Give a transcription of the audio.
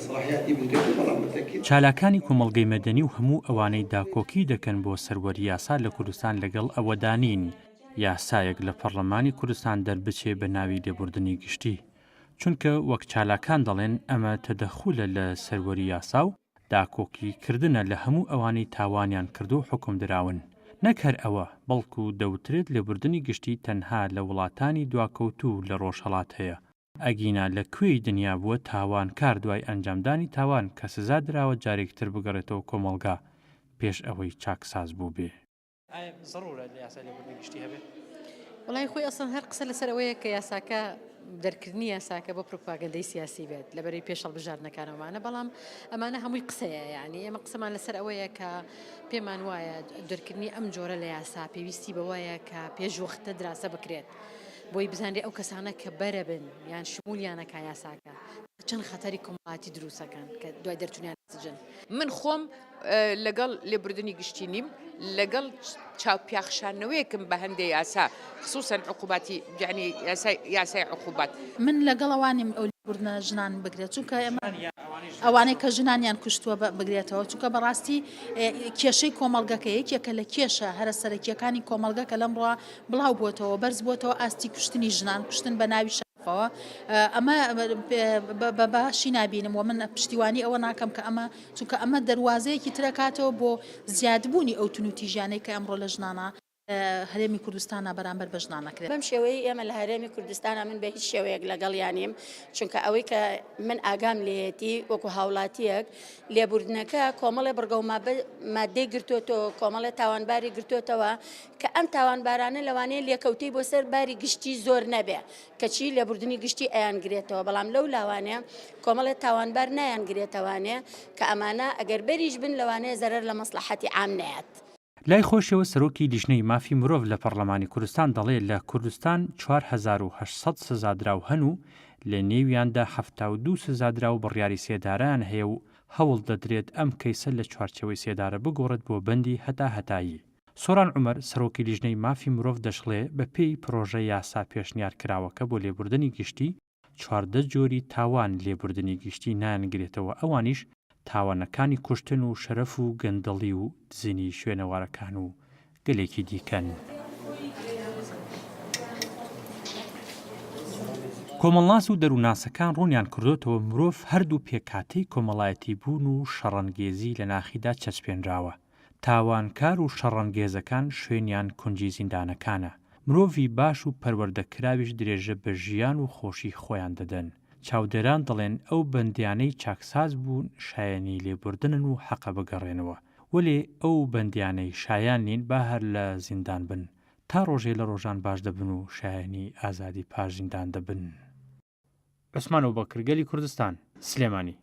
صلاحیاتی بدرێت بەڵام بە تەئکید. چالاکانی کۆمەڵگەی مەدەنی و هەموو ئەوانەی داکۆکی دەکەن بۆ سەروەری یاسا لە کوردستان لەگەڵ ئەوەدا نین یاسایەک لە پەڕلەمانی کوردستان دەربچێ بە ناوی لێبوردنی گشتی چونکە وەک چالاکان دەڵێن ئەمە تەدەخولە لە سەروەری یاسا و داکۆکی کردنە لە هەموو ئەوانەی تاوانیان کردو حوکم دراون. نەک هەر ئەوە، بەڵکو دەوترێت لێبوردنی گشتی تەنها لە وڵاتانی دواکەوتوو لە ڕۆژهەڵات هەیە، ئەگینا لە کوێی دنیا بووە تاوانکار دوای ئەنجامدانی تاوان کە سزا دراوە جارێکی تر بگەڕێتەوە کۆمەڵگا پێش ئەوەی چاکساز بووبێ؟ ئایا زەڕورە لە یاسای لێبوردنی گشتی هەبێ؟ وەڵی خۆی ئەسڵەن هەر قسە لەسەر ئەوەیە کە یاساکە دەرکردنی یاساکە بۆ پروپاگەندەی سیاسی بێت لەبەرەی پێش هەڵبژاردنەکانەوەمانە بەڵام ئەمانە هەمووی قسەیە یعنی ئێمە قسەمان لەسەر ئەوەیە کە پێمان وایە دەرکردنی ئەم جۆرە لە یاسا پێویستی بەوەیە کە پێش وەختە دراسە بکرێت بۆی بزانرێ ئەو کەسانە کە بەرەبن یان شمولیانەکە یاساکە چەند خەتەری کۆمەڵاتی دروستەکەن کە دوای دەرچوونیان سجن. من خۆم لەگەڵ لێبوردنی گشتی نیم، لەگەڵ چاوپیاخشانەوەیەکم بە هەندێ یاسا خسوسەن عقوباتی یانی یاسای یاسای عقوبات. من لەگەڵ ئەوانیم ئەو لێبوردنە ژنان بگرێت چونکە ئێمە ئەوانەی کە ژنانیان کوشتووە بگرێتەوە چونکە بەڕاستی کێشەی کۆمەڵگەکە یەکێکە لە کێشە هەرە سەرەکیەکانی کۆمەڵگە کە لەمڕۆ بڵاو بووەتەوە بەرز بووەتەوە ئاستی کوشتنی ژنان کوشتن بە ناوی شەرەفەوە ئەمە بە باشی نابینم و من پشتیوانی ئەوە ناکەم کە ئەمە چونکە ئەمە دەروازەیەکی تر ئەکاتەوە بۆ زیادبوونی ئەو تونوتیژیانەی کە ئەمڕۆ لە ژنانا هەرێمی کوردستانا بەرامبەر بە ژنان ئەکرێت. بەم شێوەیەی ئێمە لە هەرێمی کوردستانا من بە هیچ شێوەیەک لەگەڵیان نیم، چونکە ئەوەی کە من ئاگام لێیەتی وەکو هاوڵاتییەک لێبوردنەکە کۆمەڵێ بڕگە و ماددەی گرتۆتەوە، کۆمەڵێ تاوانباری گرتۆتەوە کە ئەم تاوانبارانە لەوانەیە لێکەوتەی بۆ سەر باری گشتی زۆر نەبێ، کەچی لێبوردنی گشتی ئەیانگرێتەوە، بەڵام لەو لاوانەیە کۆمەڵێ تاوانبار نایانگرێتەوانێ کە ئەمانە ئەگەر بەریش بن لەوانەیە زەرەر لە مەسڵەحەتی عام نەیات. لای خۆشیەوە سەرۆکی لیژنەی مافی مرۆڤ لە پەڕلەمانی کوردستان دەڵێ لە کوردستان 4800 سزادراو هەن و لە نێویاندا 72 سزادراو بڕیاری سێدارەیان هەیە و هەوڵ دەدرێت ئەم کەیسە لە چوارچێوەی سێدارە بگۆڕێت بۆ بەندی هەتاهەتایی. سۆران عومەر، سەرۆکی لیژنەی مافی مرۆڤ دەشڵێ، بەپێی پرۆژە یاسا پێشنیار کراوەکە بۆ لێبوردنی گشتی، 14 جۆری تاوان لێبوردنی گشتی نایانگرێتەوە ئەوانیش تاوانەکانی کوشتن و شەرەف و گەندەڵی و دزینی شوێنەوارەکان و گەلێکی دیکەن. کۆمەڵناس و دەروونناسەکان ڕوونیان کردۆتەوە مرۆڤ هەردوو پێکهاتەی کۆمەڵایەتی بوون و شەڕەنگێزی لە ناخیدا چەسپێنراوە. تاوانکار و شەڕەنگێزەکان شوێنیان کونجی زیندانەکانە. مرۆڤی باش و پەروەردەکراویش درێژە بە ژیان و خۆشی خۆیان دەدەن. چاودێران دەڵێن ئەو بەندیانەی چاکساز بوون شایەنی لێبوردنن و حەقە بگەڕێنەوە. وەلێ ئەو بەندیانەی شایان نین با هەر لە زیندان بن تا ڕۆژێ لە ڕۆژان باش دەبن و شایەنی ئازادی پاش زیندان دەبن. عوسمان ئەوبەکر، گەلی کوردستان، سلێمانی.